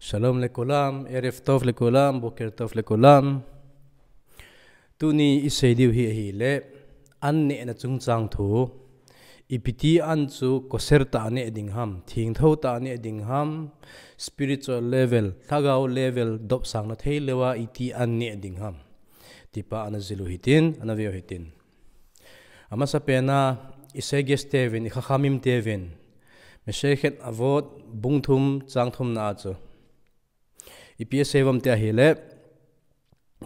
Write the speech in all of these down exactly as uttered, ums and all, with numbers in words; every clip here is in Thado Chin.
Shalom lekulam, Erev Tov lekulam, Boker Tov lekulam. Tuni isei diu hi ahile, an nehna chungchang thu, ipiti an chu koser tah a neh ding ham, thingtho tah a neh ding ham, spiritual level, lhagao level, dopsang na thei leuva iti an neh ding ham. Tipa ana zilu hitin, ana veu hitin. Amasa pena, i seges tevin, i khakhamim tevin, Mesechet Avot, bung thum, chang thum na chu. Ipi asei uvam tia ahile,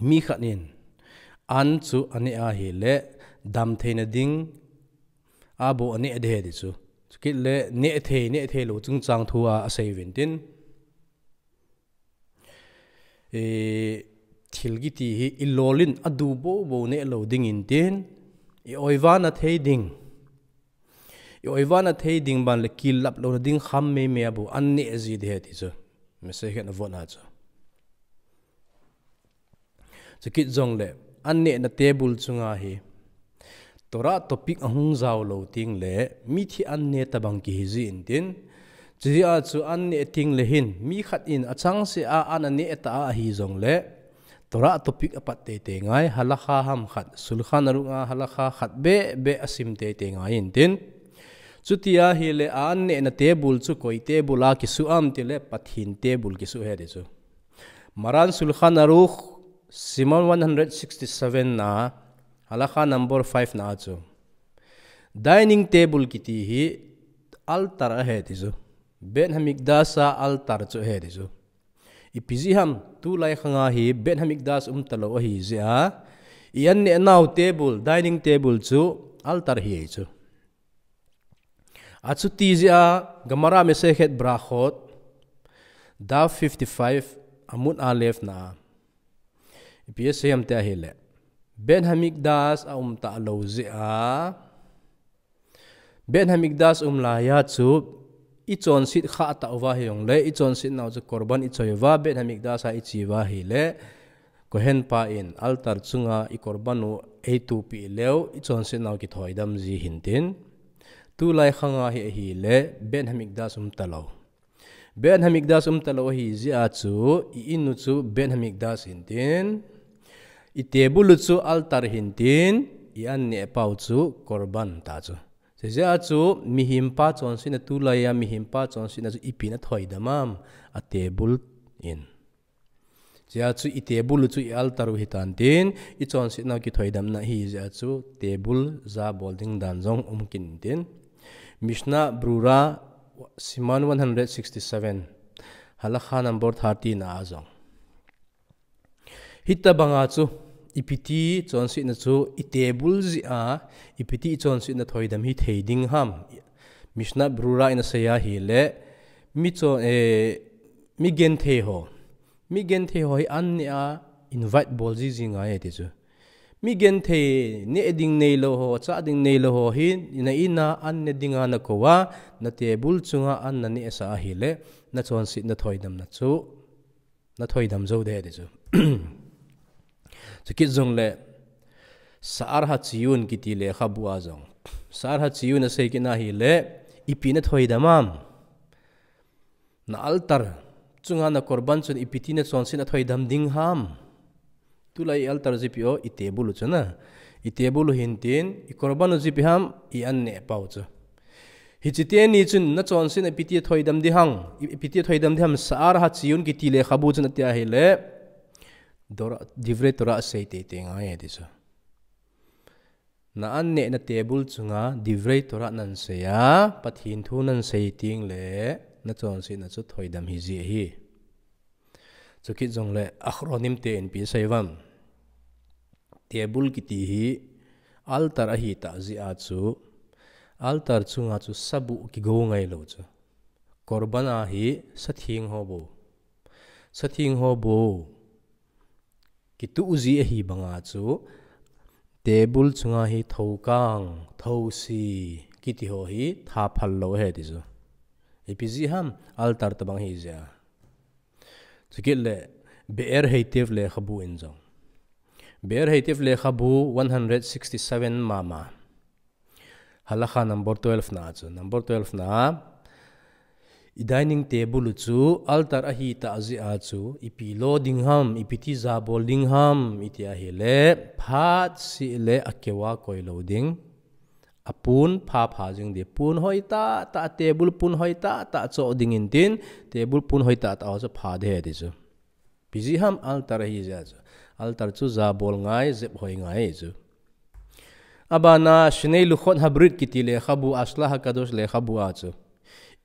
mi khat in, an chu aneh ahile, dam theina ding, a bo aneh de he di chu. Chukit le, neh thei, neh thei lo chungchang thu a asei uvin tin. E, thil kiti hi, i lolin a du bo bo neh lo ding in tin, i oiva na thei ding. I oiva na thei ding ban le kilap lo na ding kham mei mei a bu an neh ji de he ti chu. Mesechet Avot na chu. Chukit jong le, an nehna table chunga hi. Torah topic ahung jao lo ting le, mithi an neh tabang kihi ji in tin. Chujia chu an neh ting le hin, mi khat in achang se a an aneh ta ahi jong le, Torah topic apat teitei ngai, halakha ham khat, Shulchan Aruch a halakha khat be be asim teitei ngai in tin. Chuti ahile an nehna table chu koi table a kisu am ti le Pathen table kisu he di chu. Maran Shulchan Aruch, Siman one hundred sixty-seven na, halakha number five na chu. Dining table kiti hi altar ahe ti chu. Beit Hamikdash a altar chu ahe ti chu. Ipi ji ham, tulai khanga hi Beit Hamikdash um talo ahi jia, i an neh nau table, dining table chu altar hi chu. Achuti jia, Gemara Mesechet Brachot, daf fifty-five, Amud Aleph na. Ipi asei am tia ahile, Beit Hamikdash a um talo jia, Beit Hamikdash um laiya chu i chonset kha ta uva hi jong le, i chonset nau chu korban i choi uva, Beit Hamikdash a i che uva ahile, Kohen pa in altar chunga i korban u eitupi leu, i chonset nau kithoidam ji hin tin. Tulai khanga hi ahile, Beit Hamikdash um talo. Beit Hamikdash um talo ahi jia chu, i in u chu Beit Hamikdash hin tin, i table u chu altar hin tin, i an neh pau chu korban ta chu. Chujia chu, mihem pa chonsetna tulai a, mihem pa chonsetna chu ipi na thoidam am, a table in. Chujia chu i table u chu i altar u hitan tin, i chonsetna kithoidamna ahi jia chu table ja bol ding dan jong um kit in tin. Mishnah Berurah, Siman one hundred sixty-seven, halakha number thirty na a jong. Hitabanga chu, ipiti chonsetna chu, i table jia, ipiti i chonsetna thoidam hi thei ding ham. Mishnah Berurah in asei ahile, mi chon, eh, mi genthei ho. Mi genthei ho hi an neh a invite bol jiji ngai e ti chu. Mi genthei neh ding neilou ho, chah ding neilou ho hi, na in a an neh dinga na kou a, na table chunga an na nehsah ahile, na chonsetna thoidamna chu, na thoidam jou de ti chu. Chukit jong le, Sha'ar HaTziyun kiti lekhabu a jong. Sha'ar HaTziyun asei kit na ahile, ipi na thoidam am. Na altar chunga na korban chun ipiti na chonsetna thoidam ding ham. Tulai i altar ji ipi o, i table u chu na. I table u hin tin, i korban u ji ipi ham, i an neh pau chu. Hiche teni chun na chonsetna ipiti thoidam ding ham, i, ipiti thoidam ding ham, Sha'ar HaTziyun kiti lekhabu chun ati ahile, Dora-, Divrei Torah asei teitei ngai e ti chu. Na an nehna table chunga Divrei Torah nan sei a, Pathen thu nan sei ting le, na chonsetna chu thoidam hi ji ahi. Chukit jong le Achronim te in ipi asei uvam. Table kiti hi altar ahi ta jia chu, altar chunga chu sabu kigo ngai lou chu. Korban a hi satheng ho bou. Satheng ho bou. Kituh ji ahi banga chu, table chunga hi thokang, thosi, kiti ho hi tha phal lou ahi ti chu. Ipi ji ham, altar tabang hi jia. Chukit le, Be'er Heitev lekhabu in jong. Be'er Heitev lekhabu one hundred sixty-seven mama. Halakha number twelve na chu. Number twelve na. I dining table u chu altar ahi tah jeh a chu, ipi lo ding ham, ipi ti jabol ding ham, iti ahile, phat seh le akeu a koi lo ding. Apon pha pha jing ding. Pon hoi tah tah, table pon hoi tah tah cho ding in tin, table pon hoi tah tah ho chu pha ding ahi ti chu. Ipi jeh ham, altar ahi jeh a chu. Altar chu jabol ngai, jep hoi ngai chu. Abana Shnei Luchot Habrit kiti lekhabu, Ashla Hakadosh lekhabu a chu,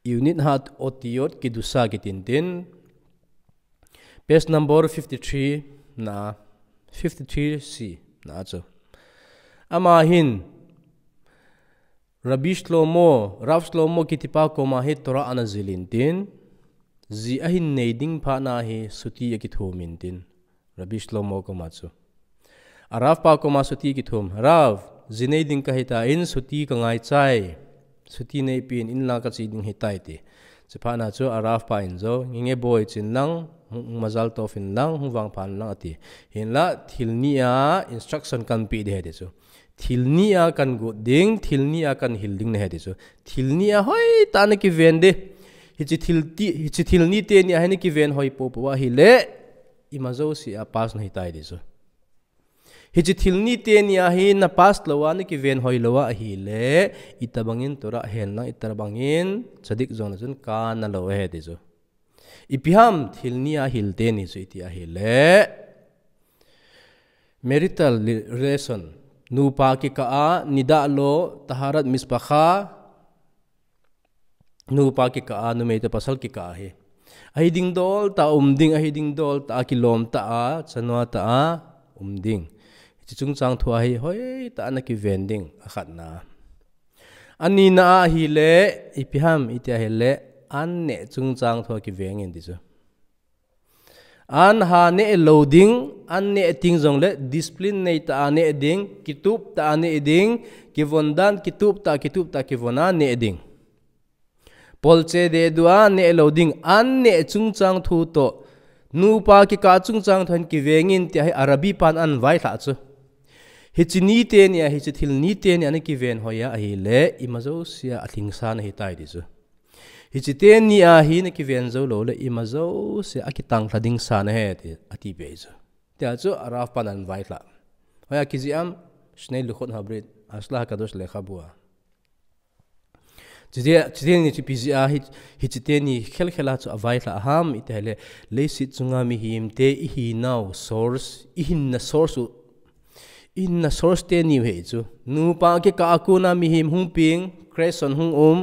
Unit Ha'otiot Kedusha kiti in tin, page number fifty three na, fifty three C na chu. Ama hin, Rabbi Shlomo, Rav Shlomo kiti pa koma hi Torah ana jil in tin, ji ahin nei ding phat na hi chutti akithum in tin, Rabbi Shlomo koma chu. A Rav pa koma chutti kithum. Rav, ji nei ding kahi tan, chutti ka ngai chai. Chutti neipi in, in lang kache ding ahi tai ti. Chuphat na chu a Rav pa in jong, nge nge boi, chen lang, hung, hung mazal tov in lang, hung vangpha in lang ati. Hinlah, thil ni a instruction kahin pe ding ahi ti chu. Thil ni a kahin got ding, thil ni a kahin hil ding nahi ti chu. Thil ni a hoi tah a na kiven ding. Hiche thil ti, hiche thil ni teni a hi na kiven hoi popo ahile, ima jouse a pass nahi tai ti chu. Hiche thil ni teni a hi na pass lou a, na kiven hoi lou a ahile, itobang in Torah hen lang, itobang in tzadik jong na chun kana lou ahi ti chu. Ipi ham thil ni a hil teni chu iti ahile, marital li-, relation. Nupa kikah a, nida'lo, taharat mishpacha, nupa kikah a, numei toh pasal kikah a hi. Ahi ding dol tah a um ding, ahi ding dol tah a kilom tah a, chanua tah a um ding. Hiche chungchang thu a hi hoi tah a na kiven ding, akhatna. Anina a ahile, ipi ham, iti ahile, an neh chungchang thu a kiven in ti chu. An ha neh lou ding, an neh teng jongle, discipline nei tah a neh ding, kitup tah a neh ding, kivon dan, kitup tah, kitup tah, kivon a neh ding. Polche deh dua neh lou ding, an neh chungchang thu toh, nupa kikah chungchang thu hin kiven in ti ahi, a Rabbi pan ahin vailhah chu. Hiche ni teni a, hiche thil ni teni a na kiven hoi a ahile, ima jouse a alhingsa nahi tai ti chu. Hiche teni a hi na kiven jou lou le, ima jouse a kitang lha ding sa nahi ti, ati peh chu. Tia chu a Rav pan ahin vailhah. Hoiya kijih am, Shnei Luchot Habrit, Ashla Hakadosh lekhabu a. Hiche, hiche teni chu ipi jeh a hi, hiche teni khel khel a chu availhah ham iti ahile, leiset chunga mihem te ihinau source, ihinna source u, ihinna source teni u ahi chu. Nupa kikah a kona mihem hung peng, creation hung um.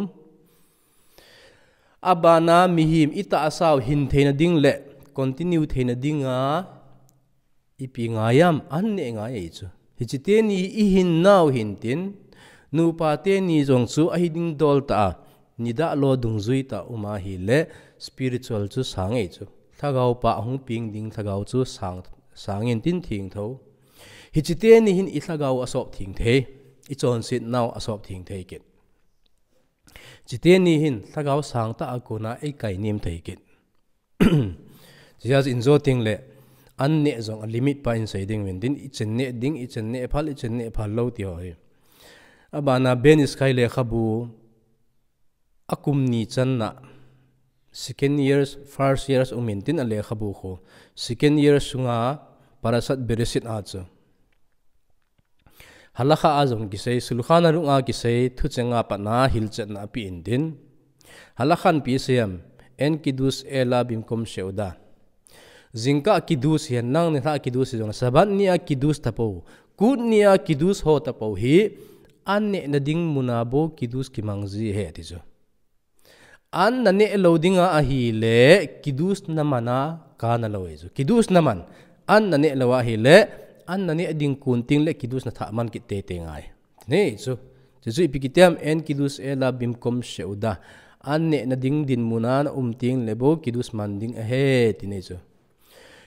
Abana mihem itahsa u hin theina ding le continue theina dinga ipi ngai am, an neh ngai ahi chu. Hiche teni ihinnau hin tin, nupa teni jong chu ahi ding dol tah a, nida'lo dungjui tah a um ahile, spiritual chu sang ahi chu. Lhagao pa ahung peng ding, lhagao chu sang, sang in tin thengtho. Hiche teni hin i lhagao asop theng thei, i chonsetnau asop theng thei kit. Hiche teni hin lhagao sang tah a kona eikainem thei kit. Hiche a chu in jo teng le, an neh jong a limit pa in sei ding uvin tin, i chen neh ding, i chen neh phal, i chen neh phal lou ti ho hi. Abana Ben Ish Chai lekhabu, akum ni channa, second years, first years um in tin a lekhabu khu, second year sunga Parashat Bereshit a chu. Halakha a jong kisei, Shulchan Aruch a kisei, thucheng a pat na hilchetna apen tin. Halakha in ipi asei em, אין קידוש אלא במקום סעודה. Jingkah kiddush hihen lang, nilhah kiddush hijongle, Sabbath ni a kiddush tapou, kut ni a kiddush ho tapou hi, an nehna ding muna bou kiddush kimang ji ahi ati chu. An na neh lou dinga ahile, kiddush na man a kana lou ahi chu. Kiddush na man, an na neh lou ahile, an na neh ding kon teng le kiddush na thah man kit teitei ngai. Ti ahi chu. Chuchu ipi kiti em, אין קידוש אלא במקום סעודה. An nehna ding dinmun a na um teng le bou kiddush man ding ahi, ti ahi chu.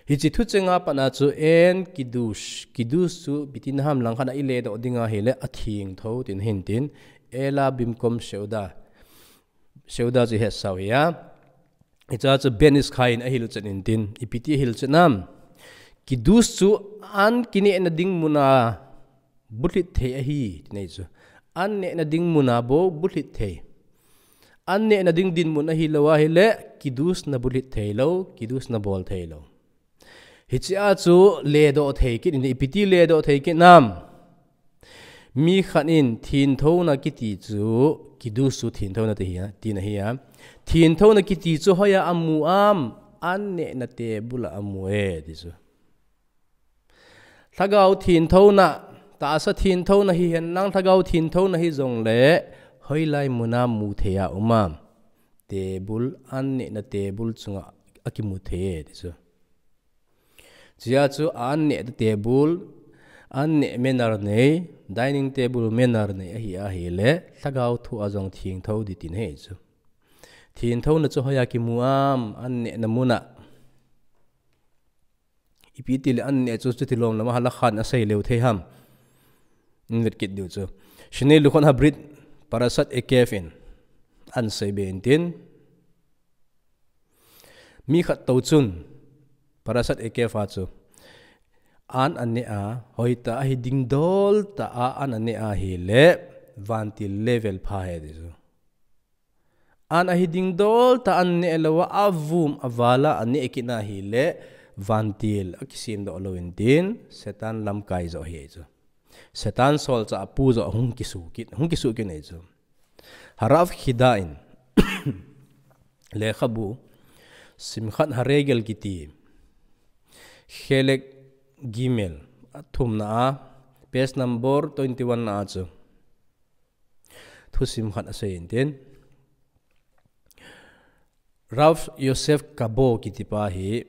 Hiche thucheng a pat na chu אין קידוש, kiddush chu ipi tina ham lang khat a i ledoh ding ahile athengtho tin ahin tin, אלא במקום סעודה. Seuda chu i hetsau hi a. Hiche a chu Ben Ish Chai in ahilchet in tin, ipi ti ahilchet nam. Kiddush chu an kinehna ding muna bulhit thei ahi, ti ahi chu. An nehna ding muna bou bulhit thei. An nehna ding dinmun ahilou ahile, kiddush nabulhit theilou, kiddush nabol theilou. Hichea chu ledoh thei kit in, ipi ti ledoh thei kit nam. Mi khat in thinthouna kiti chu, kiddush chu thinthouna ti hi a, tina hi a. Thinthouna kiti chu hoiya amu am, an nehna table a amu e, ti chu. Lhagao thinthouna, tahsa thinthouna hihen lang, lhagao thinthouna hijongle, hoilai muna mu thei a um am. Table, an nehna table chunga akimu thei e, ti chu. Chea chu an neh table, an neh manner nei, dining table manner nei ahi ahile, lhagao thu a jong thingthou ding tina hi chu. Thinthouna chu hoiya kimu am, an nehna muna. Ipi tile an neh chu chuti lom lama halakhan asei leu thei ham. In vet kit diu chu. Shnei Luchot HaBrit Parashat Eikev in asei be intin. Mi khat tou chun Parashat Eikev a chu an aneh a, hoitah a ahi dingdol tah a an aneh ahile vantil level pha e, ti chu. An ahi dingdol tah a an neh lou a, avum aval a aneh kit na ahile, vantil akisem doh lou intin, Satan lamkai jo ahi chu. Satan solchah apu jo hung kisuh kit, hung kisuh kit nei chu. Harav Chida in, lekhabu, Simchat HaRegel kiti, Chelek Gimel, athumna a, page number twenty-one na a chu. Thusim khat asei intin. Rav Yosef Kabo kiti pa hi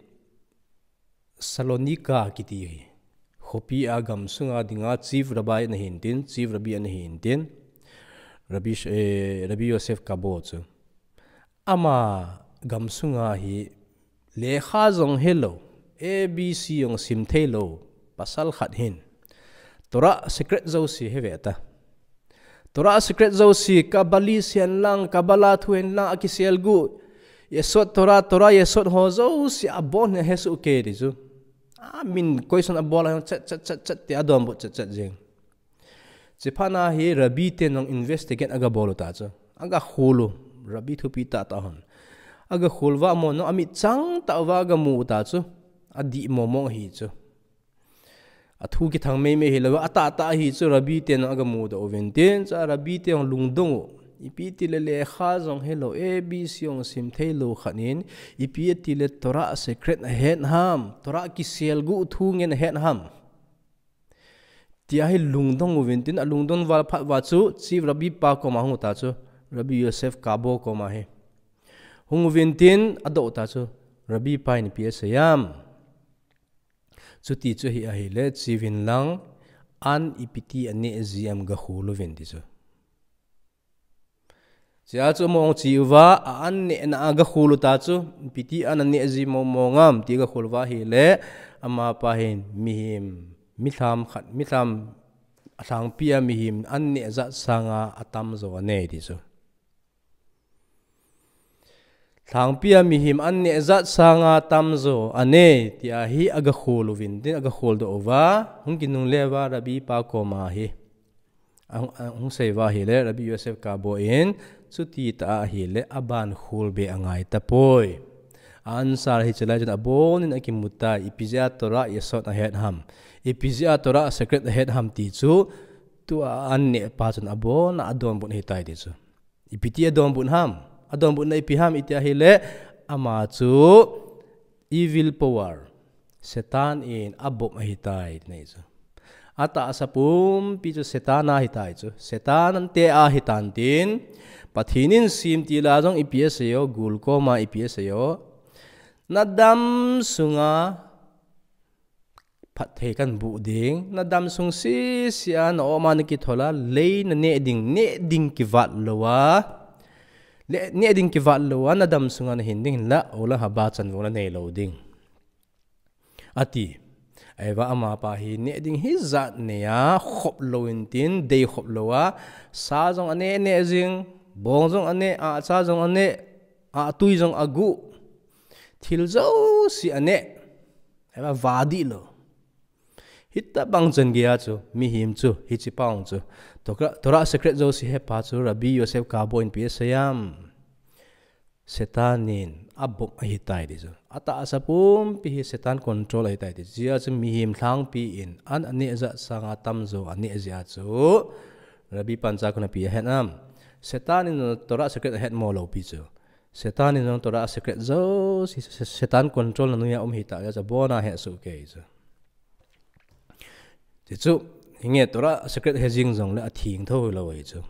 Salonika kiti hi khopi a gamsunga dinga chief rabbi ana hi intin, chief rabbi ana hi intin. Rabbi, eh, Rabbi Yosef Kabo chu. Ama gamsunga hi lekha jong helou, A B C jong sim theilou, pasal khat hin. Torah secret jouse heve ta. Torah secret jouse, Kabbalah sian lang, Kabbalah thu hen lang, akisel gu. Yesod Torah, Torah Yesod ho jouse abon he hesu ke di chu. A min question abol a chat, chat, chat, chat, ti adonbut chat, chat jeng. Chuphat na hi Rabbi ten jong investigate agabol u ta chu. Agakhol u, Rabbi thupi tah tah hon. Agakhol uva mo no, amit chang tah uva agamu u ta chu. Adih mo mo hi chu. Athu kithang mei mei hilou, atah tah hi chu Rabbi ten jong agamu doh uvin tin, cha Rabbi ten jong lungdong u. Ipi tile lekha jong helou, A B C jong sim theilou khat in, ipi tile Torah secret ahet ham, Torah kisel gu thu ngen ahet ham. Tia hi lungdong uvin tin, alungdong val phat uva chu, chief Rabbi pa koma hung u ta chu, Rabbi Yosef Kabo koma hi. Hung uvin tin, adoh u ta chu, Rabbi pa in ipi asei am. Chuti chu hi ahile, chief in lang, an ipi ti aneh ji am gakhol uvin ti chu. Chea chu among chi uva, a an nehna agakhol u ta chu, ipi ti an aneh ji mo mo ngam, ti agakhol uva ahile, amapa hin mihem, milham khat, milham alhangpi a mihem an neh jat sanga atamjo anei ti chu. Lhangpi a mihem an neh jat sanga tamjo anei, tia hi agakhol uvin tin, agakhol doh uva, hung kinungle uva Rabbi pa koma hi. Ahung, ahung sei uva ahile, Rabbi Yosef Kabo in, chuti tah ahile, aban khol be angai tapoi. A answer hi chulai chun abonin akimu tai, ipi jeh a Torah Yesod ahet ham. Ipi jeh a Torah secret ahet ham ti chu, tua an neh pa chun abona adonbut ahitai ti chu. Ipi ti adonbut ham. Adonbutna ipi ham iti ahile, ama chu evil power. Satan in abop ahitai, ti nei chu. Atahsa pumpi chu Satan a ahitai chu. Satan ante a ahitan tin, Pathen in sim tila jong ipi asei o, gul koma ipi asei o. Nadam sunga phatthei kahin boh ding, nadam sung sese a na-om a nakithol a, lei naneh ding, neh ding kivat lou a, le, neh ding kivat lou a, nadam sunga nahin ding hinla, olam haba chanvo nanei lou ding. Ati. Ahivang amapa hi neh ding hijat nei a, khop lou intin, dei khop lou a, sa jong aneh neh jing, bong jong aneh, ahcha jong aneh, ahtui jong agu, thil jouse aneh, ahivang vadih lou. Hitobang chan geiya chu, mihem chu, hiche pa chu, Torah, Torah secret jouse hepa chu, Rabbi Yosef Kabo in ipi asei am. Satan in abop ahitai ti chu. Atahsa pumpi hi Satan control ahitai ti. Hijeh a chu mihem lhangpi in an aneh jat sanga tamjo aneh jeh a chu Rabbi pan cha kon api ahet am. Satan in Torah secret ahet mo lou pi chu. Satan in jong Torah secret jouse, Satan control na noiya um hita jeh a chu abona ahet soh kei chu. Ti chu, hinge Torah secret he jing jongle atheng tho hilou ahi chu.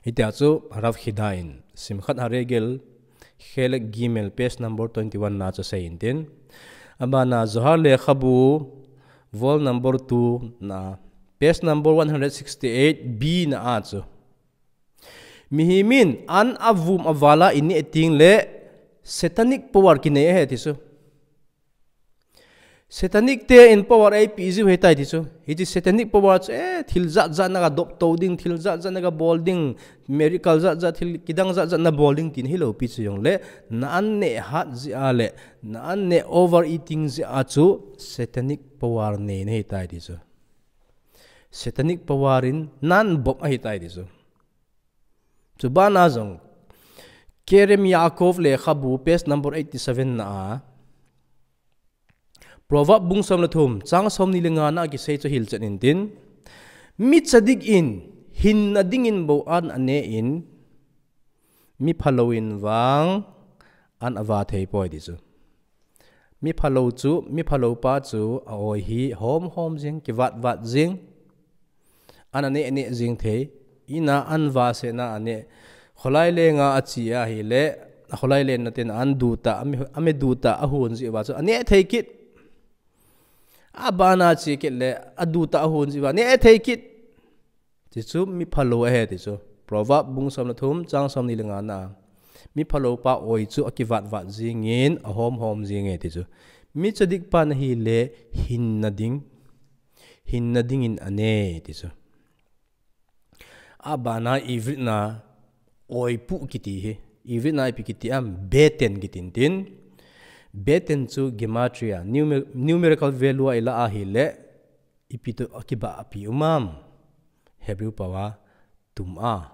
Hitia chu Harav Chida in, Simchat HaRegel, Chelek Gimel, page number twenty-one na chu asei intin. Abana Zohar Lekhabu, vol number two na, page number one hundred sixty-eight B na a chu. Mihem in an avum aval a ineh teng le satanic power kinei ahi ti chu. Satanic te in power eipeh jiu ahitai ti chu. Hiche satanic power chu, eh, thil jat jat na ga dop to ding, thil jat jat na ga bol ding, miracle jat jat, thil kidang jat jat na bol ding tina hilou pi chu jongle, na an neh hat jeh a le, na an neh overeating jeh a chu satanic power nei na ahitai ti chu. Satanic power in na an bop ahitai ti chu. Chubana jong, Kerem Yaakov Lekhabu, page number eighty-seven na a, Proverb bung som le thum, chang somni le nga na a kisei chu hilchen intin, mi tzadik in hinna dingin bou an aneh in, mi phalou in vang an ava thei poi ti chu. Mi phalou chu, mi phalou pa chu a-oi hi hom hom jing, kivat vat jing. An aneh neh jing thei. Ina an vase na aneh. Kholai lenga ache ahile, kholai lenna ten an duta, ame, ame duta ahon jeh uva chu aneh thei kit. Abana ache kit le, aduta ahon jeh uva aneh thei kit. Ti chu mi phalou ahi ti chu. Proverb bung som le thum, chang somni le nga na. Mi phalou pa oi chu akivat vat jingin, ahom hom jinge ti chu. Mi tzadik pa nahile hinna ding. Hinna dingin aneh ti chu. Abana Ivrit na oipu kiti hi. Ivrit na ipi kiti am, beten kiti intin. Beten chu gematria, numer-, numerical value a ila ahile, ipi toh akibahpi um am. Hebrew pao a, tum'a.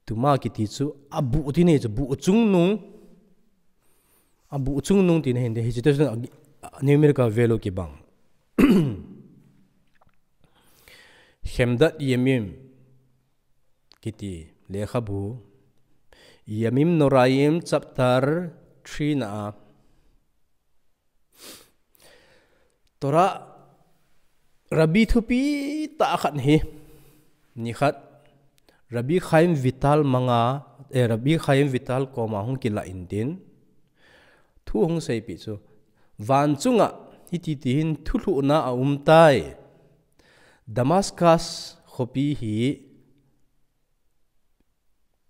Tum'a kiti chu abuh ti nei chu, buh chungnung. Abuh chungnung tina hinte, hiche toh chun a, numerical value kibang. Chemdat Yemim kiti lekhabu, Yamim Noraim chapter three na a, Torah, Rabbi thupi tah khat hi, nikhat, Rabbi Chaim Vital manga, eh, Rabbi Chaim Vital koma hung kilah intin, thu hung seipeh chu, van chunga hiti tihin thulhuhna aumtai. Damascus khopi hi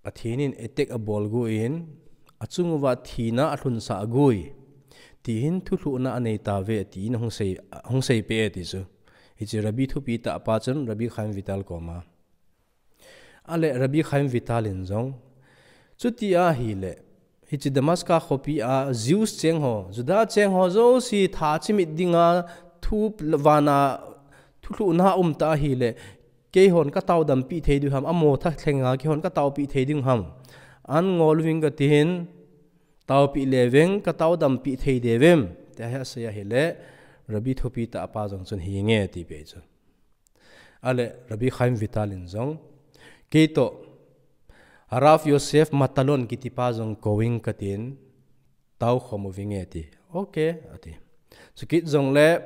Pathen in attack abol guin, achung uva thina alhunsah gui. Tihin thulhuhna anei tauve, tin hung sei, hung seipeh e ti chu. Hiche Rabbi thupi tah pa chun Rabbi Chaim Vital koma. Ale Rabbi Chaim Vital in jong. Chuti ahile, hiche Damascus khopi a Jews cheng ho, Juda cheng ho jouse tha chimit dinga thu vana thulhuhna aumta ahile, keihon kataodampi thei diu ham, amo tha thlenga keihon kataopi thei diu ham. An ngol uving katin, taopi leveng, kataodampi thei devem. Tia hi asei ahile, Rabbi thupi tah pa jong chun hinge tipeh chu. Ale, Rabbi Chaim Vital in jong. Keitoh, Harav Yosef Matalon kiti pa jong kouving katin, taokhom uving e ti. Okay, ati. Chukit jongle,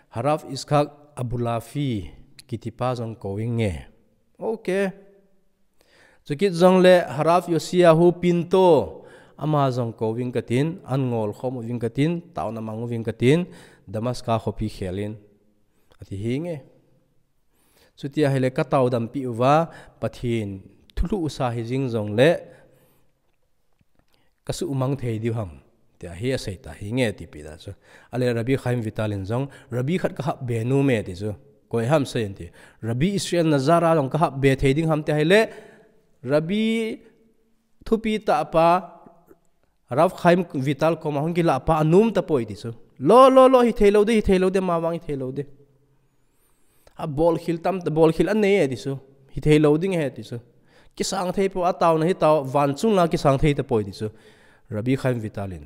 Harav Iskak Abulafi kiti pa jong kouving e. Okay. Chukit jongle Harav Yoshiyahu Pinto, ama jong kouving katin, an ngol khom uving katin, taona mang uving katin, Damascus khopi khelin. Ati hinge. Chuti ahile kataodampi uva, Pathen thulhuh sa hijing jongle, kasuhmang thei diu ham. Tia hi asei ta hinge tipeh ta chu. Ale Rabbi Chaim Vital in jong, Rabbi khat kahap be nom e ti chu. Koi ham sei in ti. Rabbi Israel Nazar a jong kahap be thei ding ham tia ahile, Rabbi thupi tah pa, Rav Chaim Vital koma hung kilah pa anom tapoi ti chu. Lo, lo, lo, hithei lou ding, hithei lou ding, amavang hithei lou ding. Abolkhel tam, bolkhel anei e ti chu. Hithei lou ding e ti chu. Kisang thei poi, ataona hi tao, van chung la kisang thei tapoi ti chu. Rabbi Chaim Vital in.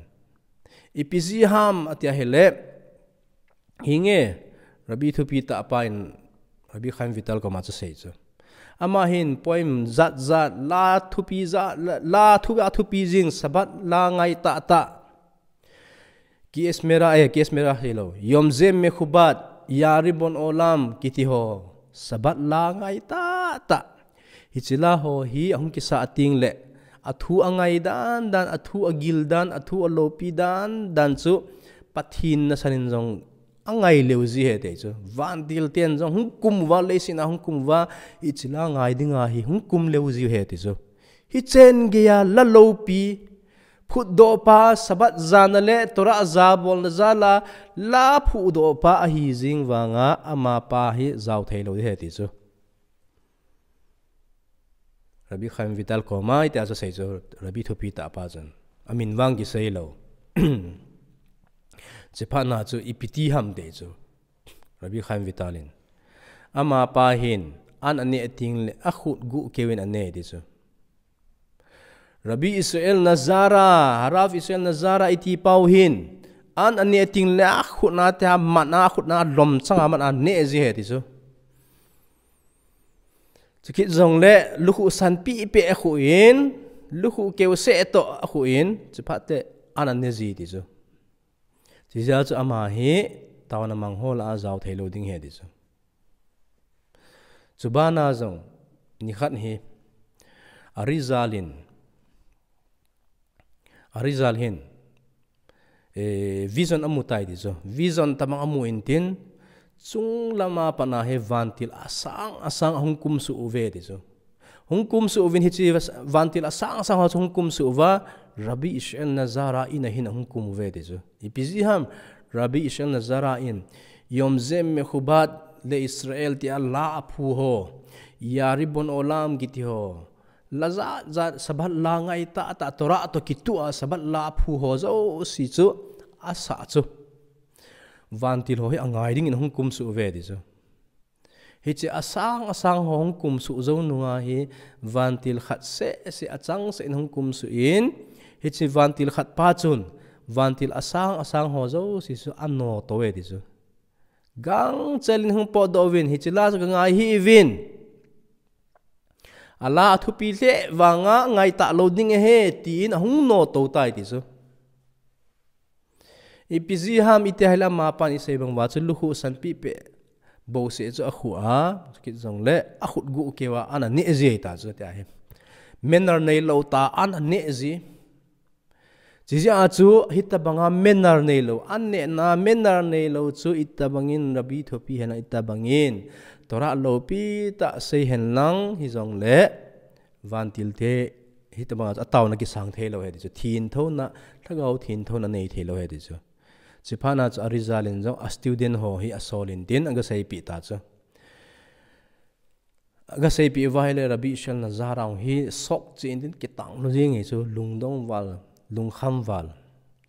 Ipi jeh ham atia hile. Hinge, Rabbi thupi tah pa in, Rabbi Chaim Vital koma chu asei chu. Ama hin poem jat jat, la thupi jat, la, la thu, a thupi jing, Sabbath la ngai tah tah. Ki Shemira, eh, Ki Shemira hilou. Yom ze mechubad, Yareh bon olam, kiti ho. Sabbath la ngai tah tah. Hiche la ho hi ahung kisah teng le, athu angai dan dan, athu agil dan, athu alopi dan dan chu, Pathen nasan in jong angai leu ji ahi ti chu. Vantil ten jong hung kum uva, leiset a hung kum uva, hiche la ngai dinga hi hung kum leu ji ahi ti chu. Hichen geiya la lopi, phutdoh pa, Sabbath jana le Torah jabolna jal a, la phutdoh pa ahi jing vanga, amapa hi jao thei lou ding ahi ti chu. Rabbi Chaim Vital koma itia chu asei chu, Rabbi thupi tah pa chun. Amin vang kisei lou. Chuphat na chu ipi ti ham ti chu. Rabbi Chaim Vital in. Amapa hin, an aneh teng le akhut guh keu in aneh ti chu. Rabbi Israel Nazara, Harav Israel Nazara iti pau hin, an aneh teng le akhut na te a man a, akhut na lom chang a man a neh ji ahi ti chu. Chukit jong le, lukhuh san peh peh akhuh in, lukhuh keu seh toh akhuh in, chuphat te an aneh ji ti chu. Chujeh a chu ama hi, taona mang ho lah a jao thei lou ding ahi ti chu. Chubana jong, nikhat hi, Arizal in, Arizal hin, eh, vision amu tai ti chu. Vision tabang amu in tin, chung lama pat na hi vantil asang asang ahung kum suh uve ti chu. Hung kum suh uvin hiche vantil asang asang ho chu hung kum suh uva, Rabbi Israel Nazara in a hin ahung kum uve ti chu. Ipi jeh ham, Rabbi Israel Nazara in, Yom ze mechubad le Israel tia la aphu ho, Yareh bon olam kiti ho, la jat jat, Sabbath la ngai tah tah, Torah toh kitoh a Sabbath la aphu ho jouse chu, asah chu. Vantil ho hi angai ding in ahung kum suh uve ti chu. Hiche asang asang ho hung kum suh jou nunga hi, vantil khat seh seh achang seh in hung kum suh in, hiche vantil khat pa chun, vantil asang asang ho jouse chu anoto uve ti chu. Gangchel in hung potdoh uvin, hiche la chu ka ngai hih uvin. A la athupi lheh vanga ngai talou ding ahi, tin ahung noto tai ti chu. Ipi jeh ham iti ahile amapan isei bang uva chu lukhuh san peh peh bouseh chu akhuh a, kit jong le akhut guh keu a an aneh ji ahi ta chu tia hi. Manner neilou tah a an aneh ji. Chujeh a chu hitabanga manner neilou, an nehna manner neilou chu itabang in Rabbi thupi hen lang, itabang in Torah loupi tah sei hen lang hijong le vantil te hitabanga chu ataona kisang thei lou ahi ti chu, thengthouna, lhagao thengthouna nei thei lou ahi ti chu. Chuphat na chu Arizal in jong a student ho hi asol in tin aga seipeh ta chu. Aga seipeh uva ahile Rabbi Israel Nazara hi shock cheh in tin kitang lou jeng e chu, lungdong val, lungkham val.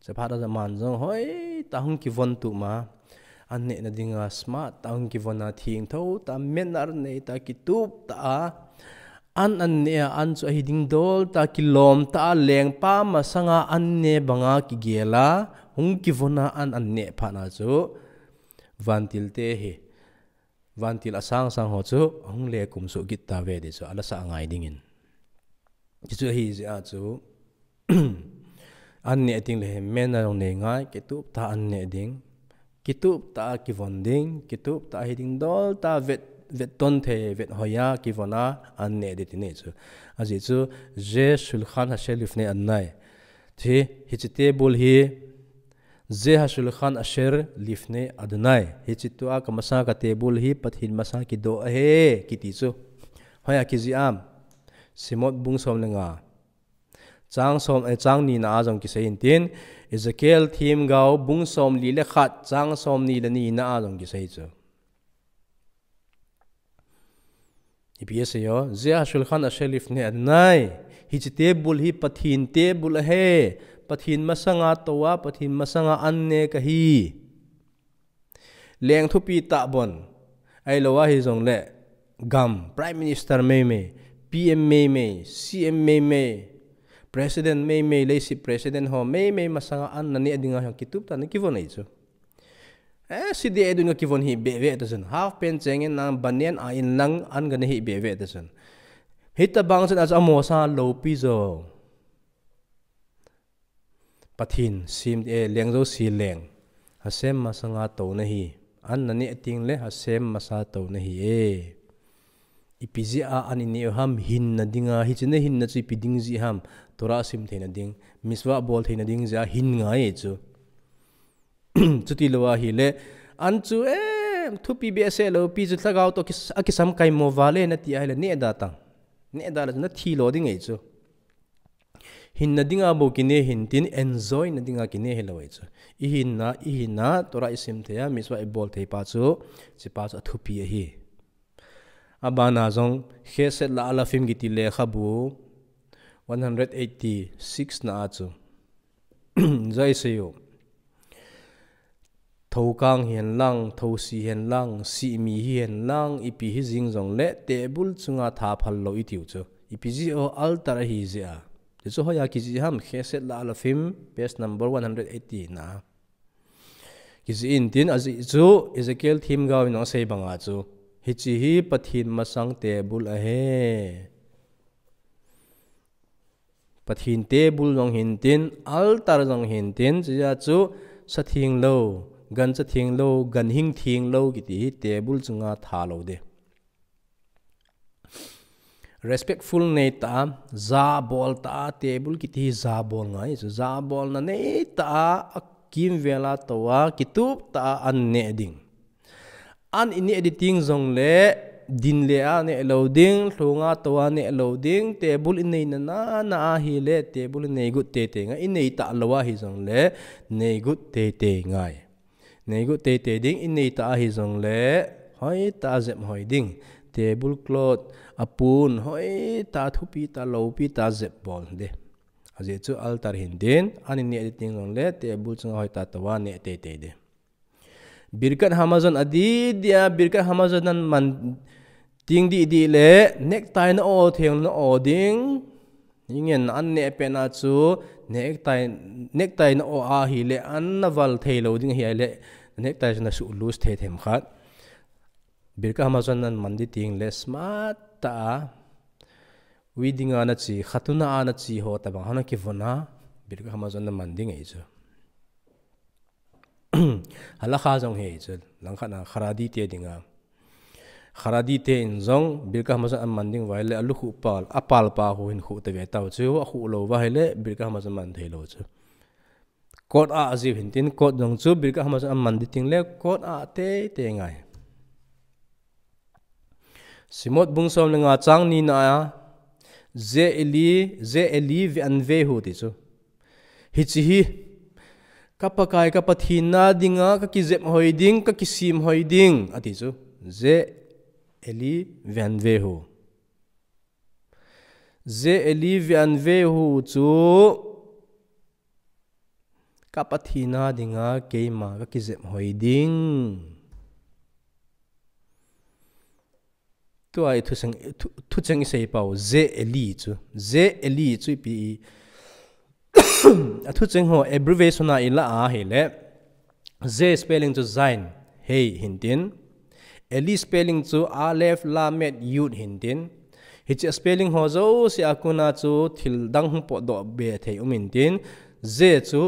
Chuphat a aman jong hoitah a hung kivon tup ma, an nehna dinga smart tah a hung kivon a, thengtho tah a, manner nei tah a, kitup tah a, an an neh a, an chu ahi ding dol tah a, kilom tah a, lengpa masanga an neh banga kigel a, hung kivon a an an neh phat na chu, vantil te hi, vantil asang sang ho chu ahung le kum suh kit tauve ti chu, ala sah ngai ding in. Ti chu ahi jeh a chu, an neh ding le manner nei ngai, kitup tah a an neh ding, kitup tah a kivon ding, kitup tah a hi ding dol tah a vet, vet ton thei, vet hoi a kivon a an neh ding ti nei chu. Ajeh chu, Ze Shulchan Asher Lifnei Adonai. Ti, hiche table hi, Ze Shulchan Asher Lifnei Adonai. Hiche tua ka masanga ka table hi Pathen masanga kidoh ahi, kiti chu. Hoiya kijih am? Shemot bung som le nga. Chang som, eh, chang ni na a jong kisei in tin, Ezekiel themgao bung som li le khat, chang som ni le ni na a jong kisei chu. Ipi asei o, Ze Shulchan Asher Lifnei Adonai. Hiche table hi Pathen table ahi. Pathen masanga tou a, Pathen masanga an neh kahi. Leng thupi tah bon. Ahilou a hijong le gam, Prime Minister mei mei, P M meimei, C M meimei, President meimei, leiset President ho meimei masanga an naneh dinga hi kitup tah a nakivon ahi chu. Eh, si deh dun kakivon hi behseh ta chun. Half pant chengin nang banyan a in lang an kana hi behseh ta chun. Hitabang chun achu amosa loupi jo. Pathen sem, eh, leng jouse leng. Hashem masanga touna hi. An naneh teng le Hashem masa touna hi e. Ipi jeh a an ineh u ham hinna dinga, hiche nahinna chu ipi ding jeh ham, Torah sim theina ding, mitzvah bol theina ding jeh a hin ngai chu. Chuti lou ahile, an chu, eh, thupi behseh loupi chu lhagao toh kis-, akisamkai mo vale nati ahile, neh da tang. Neh da le chu nathi lo ding ahi chu. Hinna dinga bou kinei hintin, enjoy na dinga kinei hilou ahi chu. Ihinna, ihinna, Torah isim thei a, mitzvah ibol thei pa chu, hiche pa chu athupi ahi. Abana jong, Chesed LaAlafim kiti lekhabu, one hundred eighty-six na a chu. Jai sei u. Thoukang hihen lang, thousi hihen lang, sihmi hihen lang, ipi hijing jongle, table chunga tha phal lou itiu chu. Ipi jeh a altar ahi jeh a. Hichu hoiya kijih ham, Chesed LaAlafim, page number one hundred eighty na. Kijih intin ajeh chu, Ezekiel themgao in asei banga chu. Hiche hi Pathen masang table ahi. Pathen table jong hintin, altar jong hintin, chuti a chu sa theng lou, gancha theng lou, ganhing theng lou, kiti hi table chunga tha lou ding. Respectful nei tah a, jabol tah a, table kiti hi jabol ngai chu, jabolna nei tah a, akimvel a tou a, kitup tah a an neh ding. An ineh ding teng jongle, din le a neh lou ding, lhunga tou a neh lou ding, table inei nana ahile, table inei got teitei ngai, inei talou ahi jongle, nei got teitei ngai. Nei got teitei ding, inei tah ahi jongle, hoitah a jep hoi ding. Table cloth, apon, hoitah a thupi tah, loupi tah a jep bol ding. Ajeh chu altar hintin, an ineh ding teng jongle, table chunga hoitah tou a neh teitei ding. Birkat Hamazon adih dih a, Birkat Hamazon naman teng dih dih le, necktie na o theng na o ding. Ingen an neh pet na chu, necktie, necktie na o ahile, an na val thei lou ding ahile, necktie chu na suh loose thei themkhat. Birkat Hamazon naman ding teng le, smart tah a, wedding a nache, khatuna a nache ho tabang ho nakivon a, Birkat Hamazon naman ding ahi chu. Halakha jong hi chu, langkhat na Haredi te dinga. Haredi te in jong, Birkat Hamazon aman ding uva ahile, alukhuh pal, apal pa khu hin khuh tave tau chu, akhuh lou uva ahile, Birkat Hamazon man thei lou chu. Coat a ajiu hintin, coat jong chu, Birkat Hamazon aman ding teng le, coat a teitei ngai. Shemot bung som le nga chang ni na a, Ze Eli, Ze Eli ve'anvehu ti chu. Hiche hi, ka Pakai, ka Pathen na dinga, ka kijep hoi ding, ka kisem hoi ding, ati chu. Ze Eli ve'anvehu. Ze Eli ve'anvehu chu, ka Pathen na dinga keima ka kijep hoi ding. Tua i thucheng, thu, thucheng i sei pau, Ze Eli chu. Ze Eli chu ipi i. A thucheng ho abbreviation a i la ahile. Ze spelling chu Zain, Hei hintin. Eli spelling chu Aleph, Lamed, Yud hintin. Hiche spelling ho jouse a kona chu thil dang hung potdoh be thei um intin. Ze chu,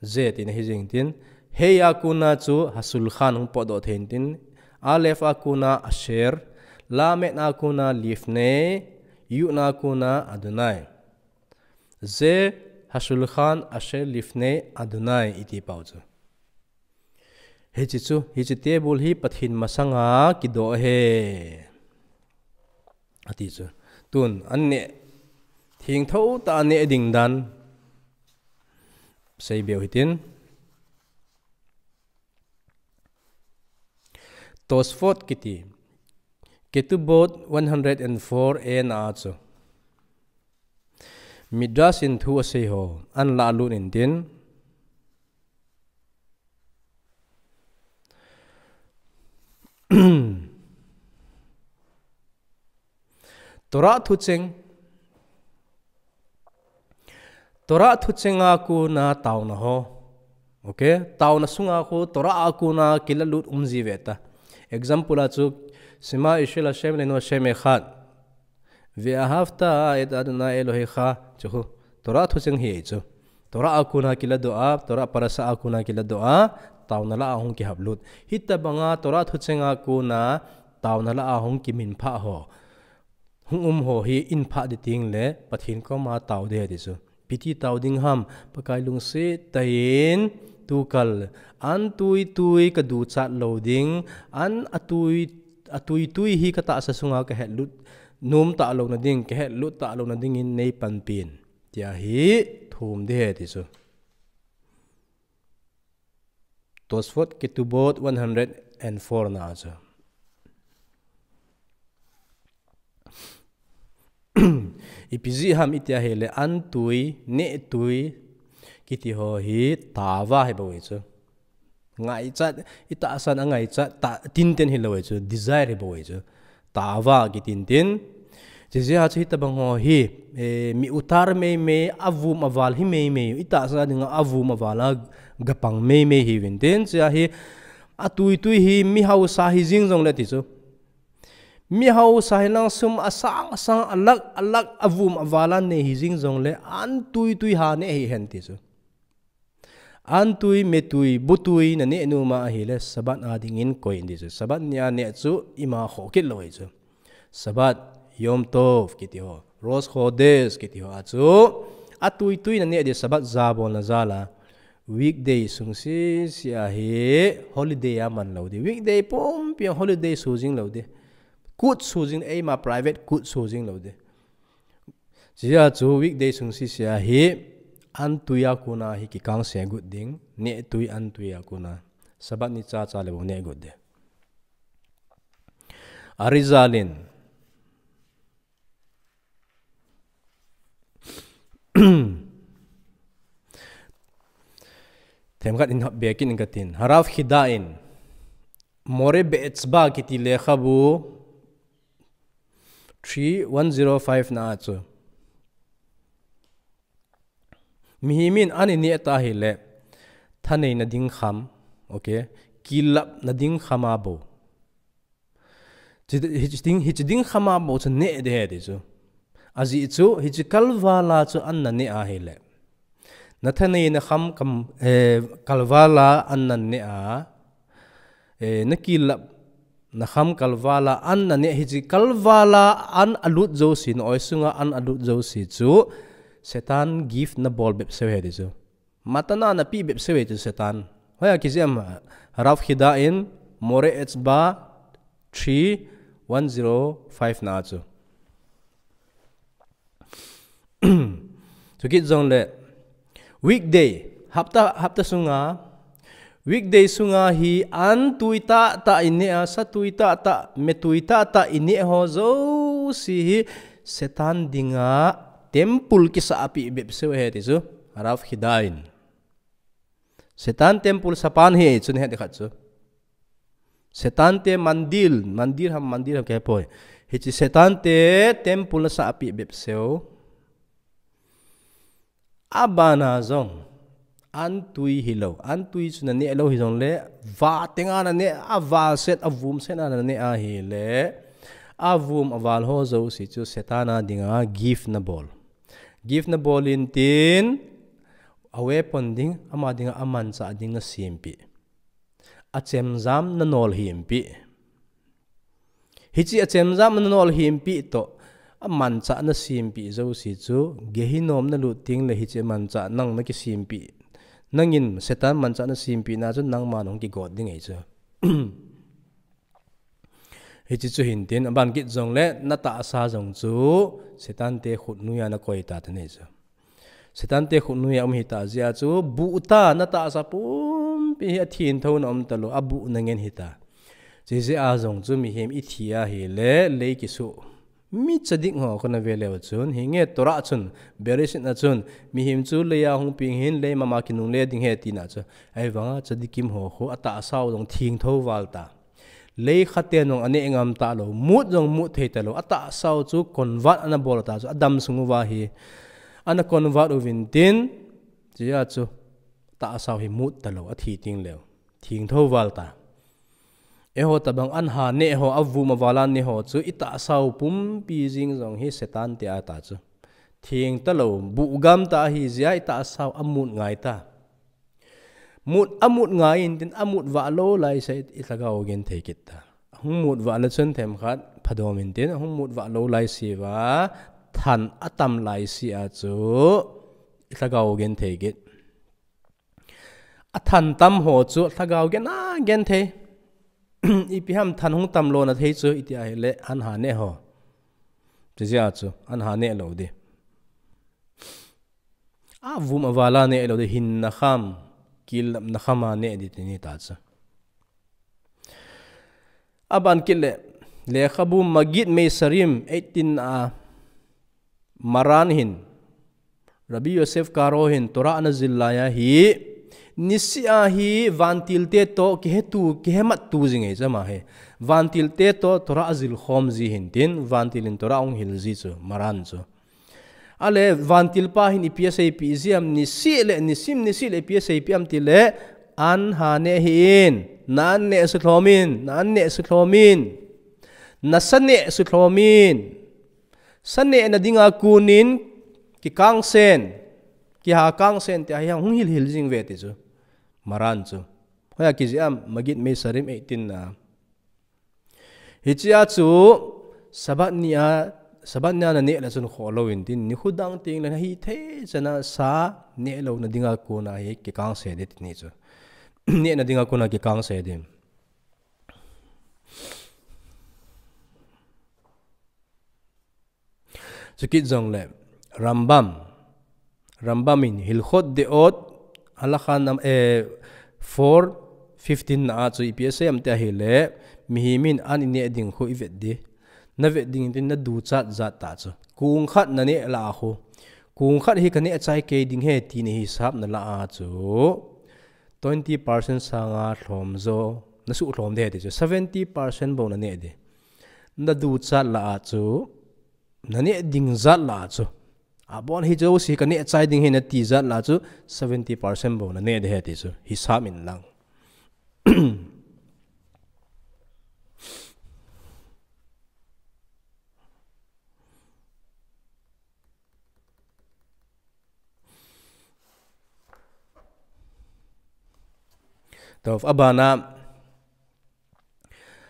Ze tina hi jing tin. Hei a kona chu Hashulchan hung potdoh thei intin. Aleph a kona Asher. Lamed a kona Lifnei. Yud a kona Adonai. Ze, Hashulchan, Asher, Lifnei, Adonai, iti pau chu. Hiche chu, hiche table hi Pathen masanga kidoh ahi. Ati chu. Tun, an neh, thengtho tah a neh ding dan. Sei beu hitin. Tosfot kiti. Ketubot one hundred and four a na a chu. Midrash in thu asei ho, an la lut intin. Torah thucheng. Torah thuchenga kona taona ho. Okay? Taona sunga khu Torah a kona kilalut um ji ve ta. Example a chu, Shema Israel Hashem Eloheinu Hashem Echad. Ve'ahavta et Adonai Elohecha. Chu khu Torah thucheng hi chu. Torah a kona kiladoh a, Torah parasha a kona kiladoh a, taona lah a hung kihaplut. Hitabanga Torah thuchenga kona taona lah a hung kiminphah ho hung um ho hi in phah ding teng le Pathen koma tao ding ahi ti chu. Ipi ti tao ding ham, Pakai lungset tah in tukal an tuitui ka duchat lou ding, an atui, atuitui hi ka tahsa sunga ka hetlut nom tah louna ding, ka hetlut tah louna dingin nei panpi in. Tia hi thum ding ahi ti chu. Tosfot Ketubot one hundred and four na chu. Ipi jeh ham iti ahile an tui, neh tui, kiti ho hi tava hi bou ahi chu. Ngaichat, i tahsan a ngaichat, ta, tinten hilou ahi chu, desire hi bou ahi chu. Tava kiti tinten. Chujeh a chu hitabang ho hi, eh, mi utar meimei, avum aval hi meimei, i tahsa dinga avum aval a gapang meimei hiuvin tin, chujeh a hi, atuitui hi mi hausa hi jing jongle ti chu. Mi hausa hi lang sum asang asang, alakh alakh, avum aval a nei hi jing jongle, an tuitui ha neh hihen ti chu. An tui, me tui, bu tui, na neh nom ahile, Sabbath a dingin koi in ti chu. Sabbath ni a neh chu, ima khoh kit lou ahi chu. Sabbath, Yom Tov, kiti ho. Rosh Chodesh, kiti ho. A chu, atuitui na neh ding Sabbath jabolna jal a. Weekday sung sese a hi, holiday a man lou ding. Weekday pumpi holiday su jing lou ding. Kut su jing, eima private kut su jing lou ding. Chujeh a chu weekday sung sese a hi, an tui a kona hi kikangse got ding, neh tui an tui a kona. Sabbath ni chacha le bou neh got ding. Arizal in. Themkhat in hap be kit in katin. Harav Chida in. Moreh Be'etzba kiti lekhabu three one zero five na a chu. Mihem in an i neh ta hile, thaneina ding kham, okay, kilapna ding kham a bou. Hiche, hiche ding, hiche ding kham a bou chu neh ding ahi ti chu. Ajeh chu, hiche kalval a chu an na neh ahile. Na thaneina kham kam, eh, kalval a an na neh a, eh, na kilapna kham kalval a an na neh hiche kalval a an alut jouse, na oi sunga an alut jouse chu, Satan gift na bol bep seu ahi ti chu. Matana na pe bep seu ahi chu Satan. Hoiya kijih em, Harav Chida in Moreh Be'etzba three one zero five na a chu. Chukit jongle, weekday, hapta, hapta sunga, weekday sunga hi an tui tahtah i neh a, sa tui tahtah, me tui tahtah i neh ho jouse hi Satan dinga temple kisah a pe bep seu ahi ti chu, Harav Chida in. Satan temple sapan hi chu nahet ding khat chu. Satan te mandir, mandir ham, mandir ham kahe poi. Hiche Satan te temple nasah a pe bep seu. Abana jong, an tui hilou, an tui chu na neh lou hijongle, va tenga na neh, aval set, avum set a na neh ahile, avum aval ho jouse chu Satan a dinga gift na bol. Gift na bol in tin, a weapon ding, ama dinga amanchah ding na sempeh. Achemjam na nolhempeh. Hiche achemjam na nolhempeh toh, amanchah na sempeh jouse chu, Gehinnom na lut teng le hiche manchah nang na kisempeh. Nangin Satan manchah na sempeh na chu nangman hung kigot ding ahi chu. Hiche chu hin tin, aban kit jongle, na tahsa jong chu, Satan te khut noiya na koi ta te nei chu. Satan te khut noiya um hita jeh a chu, buh ta na tahsa pumpi hi athengthou na um talou, abuh na ngen hita. Chujeh a jong chu mihem i thi ahile, lei kisuh. Mi tzadik ho kona ve leu chun, hinge Torah chun, Bereshit a chun, mihem chu leiya hung peng hin, lei mama kinungle ding ahi tina chu. Ahivanga tzadikim ho khu, atahsa u jong thengthou val ta. Lei khat te nung aneh ngam talou, mut jong mut thei talou, atahsau chu convert ana bol ta chu, adam sung uva hi, ana convert uvin tin, chia chu, tahsau hi mut talou, athi ting leu, thing tho val ta. Eiho tabang an ha neh ho, avum aval a neh ho chu, itahsau pumpi jing jong hi Satan te ata chu. Thing talou, buhgam ta ahi jia, itahsau amut ngai ta. Mut, amut ngai in tin, amut vah lou lai se i, i lhagao genthei kit ta. Ahung mut vah le chun themkhat phadom in tin, ahung mut vah lou lai se va, than atam lai se a chu i lhagao genthei kit. Athan tam ho chu lhagao gen a genthei. Ipi ham than hung tam lona thei chu, iti ahile an ha neh ho. Chijia chu, an ha neh lou di. Avum aval a neh lou di, hinna kham, kilnamna kham a neh di tini ta chu. Aban kit le, lekhabu Magid Meisarim eighteen a Maran hin, Rabbi Yosef Karo hin Torah ana jil lai ahi, nisih a hi vantil te to kihe tu, kihe mat tu jing ei chama he. Vantil te to Torah ajil khom ji hin tin, vantil in Torah hung hil ji chu, Maran chu. Ale, vantil pa hin ipi asei pi jiam, nisih le, nisim nisih le ipi asei pi am ti le, an ha neh hi in, na an neh su thlom in, na an neh su thlom in, na sa neh su thlom in, sa neh na dinga kunin, kikang sen, kiha kang sen, ti ahi hung hil hil jing ve ti chu, Maran chu. Hoiya kiji am, Magid Meisarim eighteen na. Hichia chu, Sabbath ni a, Sabbath ni a na neh le chun kho lou in tin, ni khu dang ting le na hi thei chana sa neh lou na dinga kona hi kikang se di tini chu. Neh na dinga kona kikang se di. Chukit jong le, Rambam. Rambam in Hilchot Deot, Halakha nam, eh, four fifteen na a chu ipi asei am ti ahile, mihem in an ineh ding khu ivet di. Na vet ding tin na duchat jat ta chu. Kung khat na neh la a khu. Kung khat hi ka neh chai kei ding he ti na hisap na la a chu. Twenty percent sanga thlom jo, na suh thlom de ti chu. Seventy percent bou na neh di. Na duchat la a chu. Na neh ding jat la chu. Abon hi jouse ka neh chai ding hi na ti jat la chu, seventy percent bou na neh de he ti chu. Hisap in lang. Tov, abana,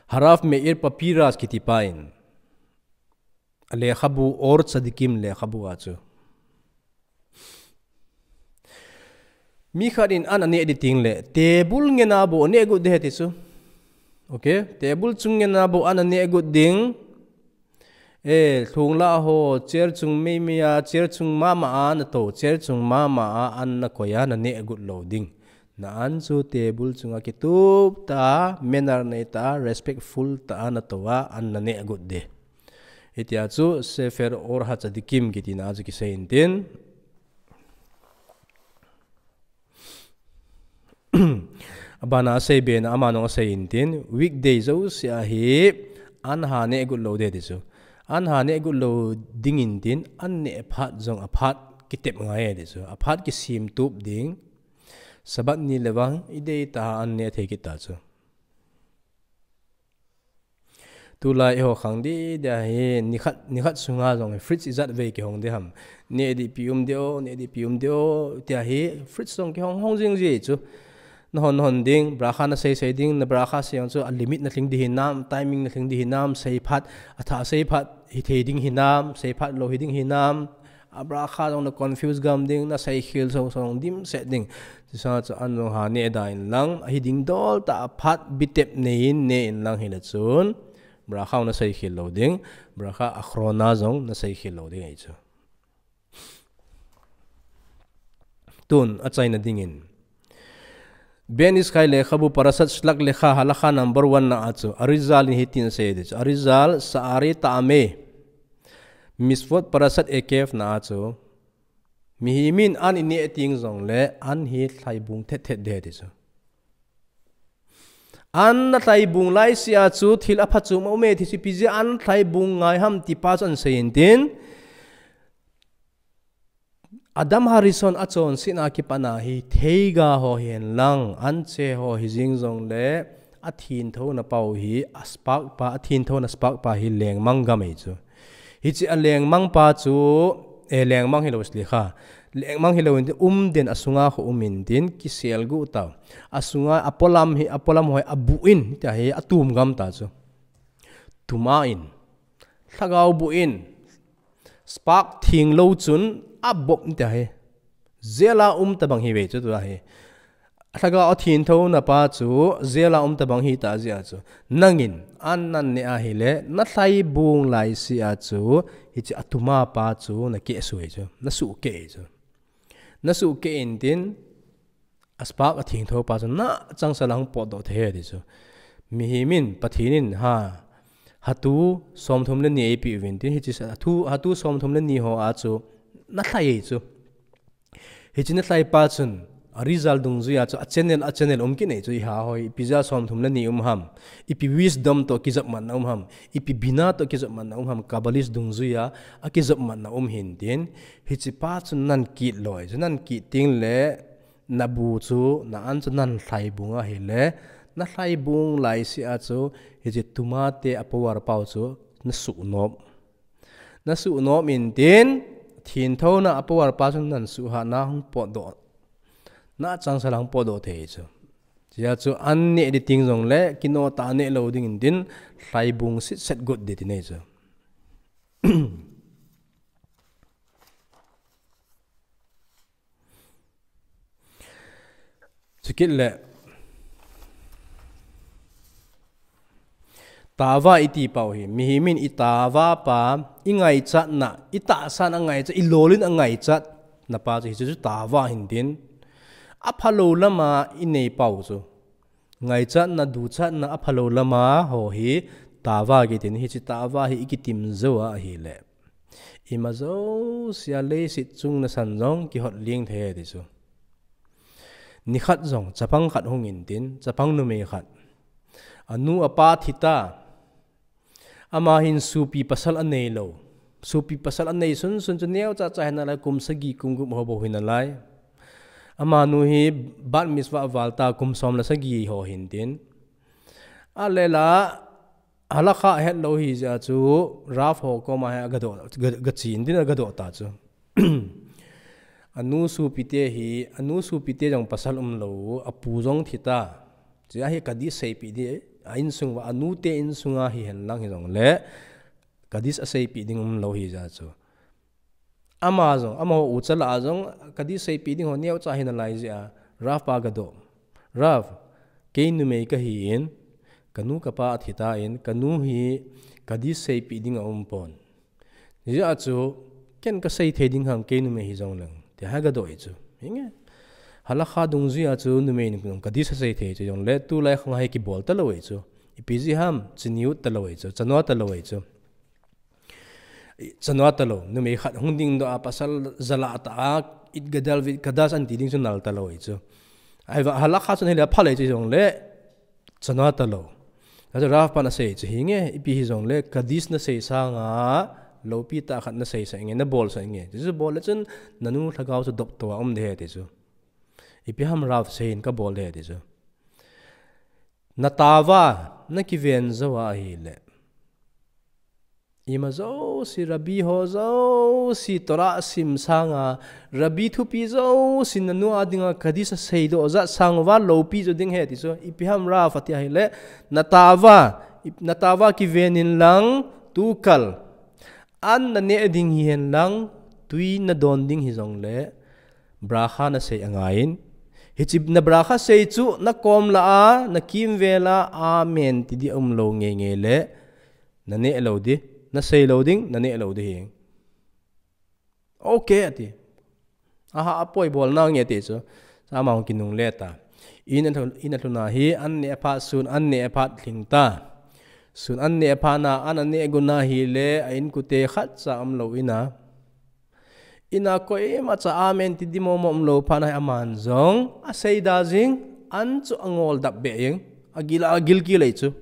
Harav Meir Papiras kiti pa in. A lekhabu Or Tzadikim lekhabu a chu. Mi khat in an aneh di ting le, table ngen a bou aneh got de he ti chu. Okay? Table chung ngen a bou an aneh got ding. Eh, lhung la ho, chair chung mei mei a, chair chung mama a na to, chair chung mama a an na koi a na neh got lou ding. Na an chu table chunga kitup ta, manner nei ta, respectful ta a na to a, an na neh got de. Hitia chu Sefer Or HaTzadikim kiti na chu kisei in tin. Abana asei be na ama nung asei in tin, weekday jouse a hi, an ha neh got lou de ti chu. An ha neh got lou ding in tin, an neh phat jong a phat kitep ngai e ti chu. A phat kisim tup ding, Sabbath ni le vang, i dei ta an neh thei kit ta chu. Tulai eiho khang di, dia hi, nikhat, nikhat sunga jong hi, fridge ijat vei kihong di ham. Neh di pi um di o, neh di pi um di o, tia hi, fridge jong kihong hong jing ji chu. Na hon hon ding, bracha na sei sei ding, na bracha sei jong chu, a limit na lhing di hinam, timing na lhing di hinam, sei phat, a tha sei phat, hi thei ding hinam, sei phat lou hi ding hinam, a bracha jong na confuse gam ding, na seikhel song song dimset ding. Chusanga chu an jong ha neh da in lang, ahi ding dol ta a phat bitep nei in neh in lang hile chun, bracha na seikhel lou ding, bracha achrona jong na seikhel lou ding ahi chu. Tun, achaina dingin. Ben Ish Chai lekhabu Parashat Shlach Lecha halakha number one na a chu. Arizal in hitin asei di chu. Arizal, Sha'arei Ta'amei. Mitzvot Parashat Ekev na a chu. Mihem in an ineh ting jong le, an hi lhaibung thet thet de ti chu. An na lhaibung laisea chu thil aphachom aume, thil chu ipi jeh a an lhaibung ngai ham ti pa chu ahin seiyin tin. Adam Harrison achonsetna kipatna hi theiga ho hihen lang, anche ho hijing jongle, athinthouna pau hi, a spark pa, athinthouna spark pa hi lengmang gam ahi chu. Hiche a lengmang pa chu, eh, lengmang hilou sile kha. Lengmang hilou in tin, um den asunga kho um in tin, kiselguh tau. Asunga, apolam hi, apolam ho hi abuh in, tia hi atum gam ta chu. Tuma in, lhagao buh in, spark thinglou chun abop in tia hi. Jail a um tabang hi ve chu tua hi. Lhagao athinthouna pa chu jail a um tabang hi ta jeh a chu. Nangin, an nan ne ahile, na lhaibung laisea chu, hiche atuma pa chu, na kehsui chu, na sukeh chu. Na sukeh in tin, a spark athintho pa chu, na changseh lang potdoh thei ahi ti chu. Mihem in, Pathen in, ha, hatu somthum le ni eipeh uvin tin, hiche sa, hatu, hatu somthum le ni ho a chu, na lhai ahi chu. Hiche na lhai pa chun, a result dungjuia chu, a channel, a channel um kit nei chu, iha hoi, ipi jeh a somthum le ni um ham, ipi wisdom toh kijopmatna um ham, ipi bina toh kijopmatna um ham, Kabbalist dungjuia, akijopmatna um hin tin, hiche pa chun nan kit loi chu, nan kit teng le, na bu chu, na an chu nan lhaibung ahile, na lhaibung laisea chu, hiche tuma te a power pau chu, na suhnom. Na suhnom in tin, thinthouna a power pa chu nan suhhat na hung potdoh. Na changseh lang potdoh thei chu. Tia chu an ne di ting jongle, kino tah a ne lou ding in tin, lhaibung sitset got di ti nei chu. Chukit le, tava iti pau hi, mihem in i tava pa, i ngaichatna, i tahsan a ngaichat, i lolin a ngaichatna pa chu, hichu chu tava hin tin. Aphalou lama i nei pau chu. Ngaichatna, duchatna, aphalou lama ho hi, tava kitin, hiche tava hi i kitim jou a ahile. Ima jousea leiset chung nasan jong kihot ling thei ti chu. Nikhat jong, chapang khat hung in tin, chapang numei khat. Anu apa thi ta, ama hin sopi pasal anei lou. Sopi pasal anei sunsun chu neocha cha hinalai kum sagi kum gup ho bou hinalai. Amanu hi bat mitzvah val ta kum som le sagi ho hin tin. Alela, Halakha ahet lou hi jeh a chu, Rav ho koma hi agadoh, ga, gachen tin agadoh ta chu. Anu sopi te hi, anu sopi te jong pasal umlou, apu jong thi ta. Chua hi Kaddish seipeh ding, a insung uva, anu te insung a hihen lang hijongle, Kaddish aseipeh ding umlou hi jeh a chu. Ama jong, amaho u chala jong, Kaddish seipeh ding ho neocha hinalai jeh a, Rav pa gadoh. Rav, kei numei kahi in, kanu kapa athi tan, kanu hi Kaddish seipeh ding aum pon. Jeh a chu, ken kasei thei ding ham kei numei hijongleng. Tia hi gadoh hi chu. Hinge. Halakha dungjuia chu numei in Kaddish asei thei chu jongle, tulai khang hi kibol talou hi chu. Ipi jeh ham, chiniut talou hi chu, chanoa talou hi chu. Chanoa talou, numei khat hung dingdoh a pasal jala ta a, itgadal ve'itgadesh anti ding chu nal talou hi chu. Ahivang halakha chun hile aphalei chu jongle, chanoa talou. Achu Rav pan asei chu hinge, ipi hijongle, Kaddish nasei sanga, loupi tah khat nasei sah inge, nabol sah inge. Chuchu bol le chun, nanu lhagao chu doptou a um ding ahi ti chu. Ipi ham Rav seiyin kabol ding ahi ti chu. Natava, nakiven jou ahile. Ima jouse, Rabbi ho jouse, Torah sim sanga, Rabbi thupi jouse, nanu a dinga Kaddish aseidoh jat sang uva loupi jo ding ahi ti chu, ipi ham Rav ati ahile, natava, natava kiven inlang, tukal, an naneh ding hihen lang, tui nadon ding hijongle, bracha nasei angaiyin, hiche na bracha sei chu, nakom lah a, nakimvel a, amen ti ding aumlou ngeingei le, naneh lou ding, nasei lou ding, naneh lou ding hi. Ok, ati. Aha, apoi bol nange ti chu. Sa ama hung kinungle ta. In a lhun, in a lhun a hi, an neh aphat sun, an neh aphat lhing ta. Sun an neh aphat na, an aneh gon ahile, a inkote khatcha umlou in a. In a koimacha amen ti ding momo umlou phat na hi aman jong, asei da jing, an chu angol dap beh jeng. Agil, agil kile chu.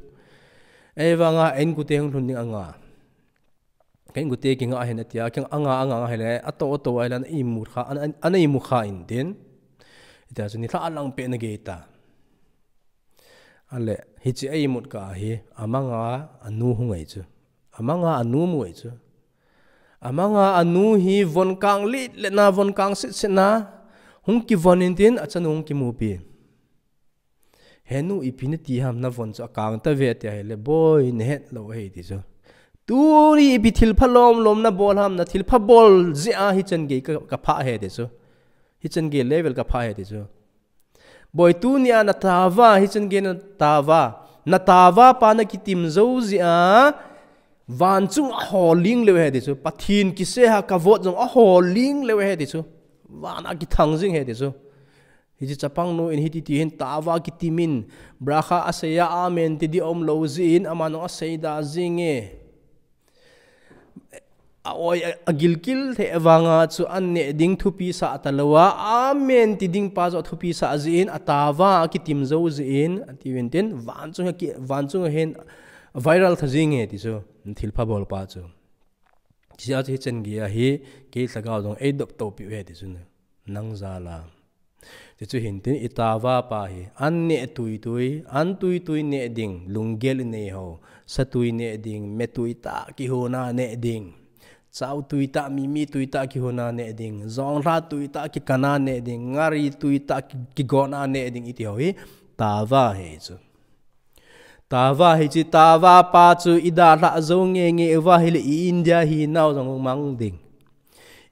Ei vanga, en kute hung lhun ding anga. Ken kute kinga ahin atia, ken anga, anga, anga hile, ato, ato, ahile, ana imut kha, ana, ana imut kha intin. Ita chu ni thla alang pe na gei ta. Ale, hichi a imut ka hi, amanga anu hung ei chu. Amanga anu mu ei chu. Amanga anu hi von kang lit le na, von kang sit sit na, hung kivon intin, achanu hung kimupi. Henu ipi nati ham, navon chu akang tave tia hile, boi, nahet lou ahi ti chu. Tuni ipi thilpha lom lom nabol ham, na thilpha bol jeh a hichan gei ka, kapha ahi ti chu. Hichan gei level kapha ahi ti chu. Boi, tunia natava, hichan gei natava. Natava pa nakitim jou jeh a, van chung ahol ling leu ahi ti chu. Pathen kiseha kavot jong ahol ling leu ahi ti chu. Van a kithang jing ahi ti chu. Hichi chapang nu in hiti ti hin tava kitimin, bracha aseiya amen ti di umlou jeh in, aman jong aseida jinge. A oi, a, agilkel thei vanga chu an neh ding thupi sa talou a, amen ti ding pa chu thupi sa jeh in, atava akitim jou jeh in, atiuvin tin, van chung a ki, van chung a hin viral tha jinge ti chu, thilpha bol pa chu. Hichea chu hichan gei ahi, kei lhagao jong eidop topiu ahi ti chu na, nang jal a. Tichu hintin, itava pa hi, an neh tui tui, an tui tui neh ding, lunggel inei ho, sa tui neh ding, me tui tah kihona neh ding, chau tui tah, mimi tui tah kihona neh ding, jonglha tui tah kikana neh ding, ngari tui tah ki, kigona neh ding iti ho hi, tava ahi chu. Tava hichi tava pa chu idalhah jou nge nge uva hile i India hinau jong mang ding.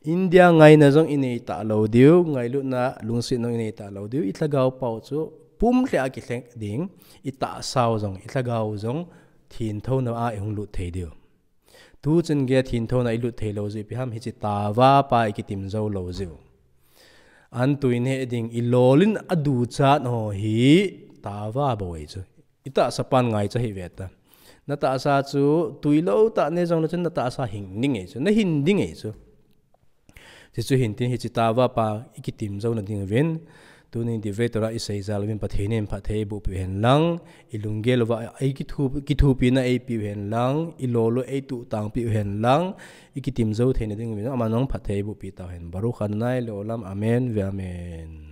India ngaina jong inei talou diu, ngailutna lungsetna jong inei talou diu, ilhagao pau chu pum lheh a kilheng ding, itahsau jong, ilhagao jong, thinthouna a ihung lut thei diu. Tuchan gei thinthouna ilut theilou jeh ipi ham hichi tava pa ikitim jou lou jeh u. An tui neh ding ilolin aduchat ho hi tava bou ahi chu. Itahsa pan ngaicha hih ve ta. Natahsa chu tuilou tah neh jongle chun natahsa hing ding ahi chu. Nahin ding ahi chu. Tichu hintin hichi tava pa ikitim jouna ding uvin. Tuni divrei Torah isei jal uvin Pathen in phatthei eiboh piu hen lang, ilunggel uva eikithu, kithupina eipiu hen lang, ilol u eituhtang piu hen lang, ikitim jou theina ding uvin, aman jong phatthei eiboh pi tau hen. Baruch Adonai leolam, amen ve amen.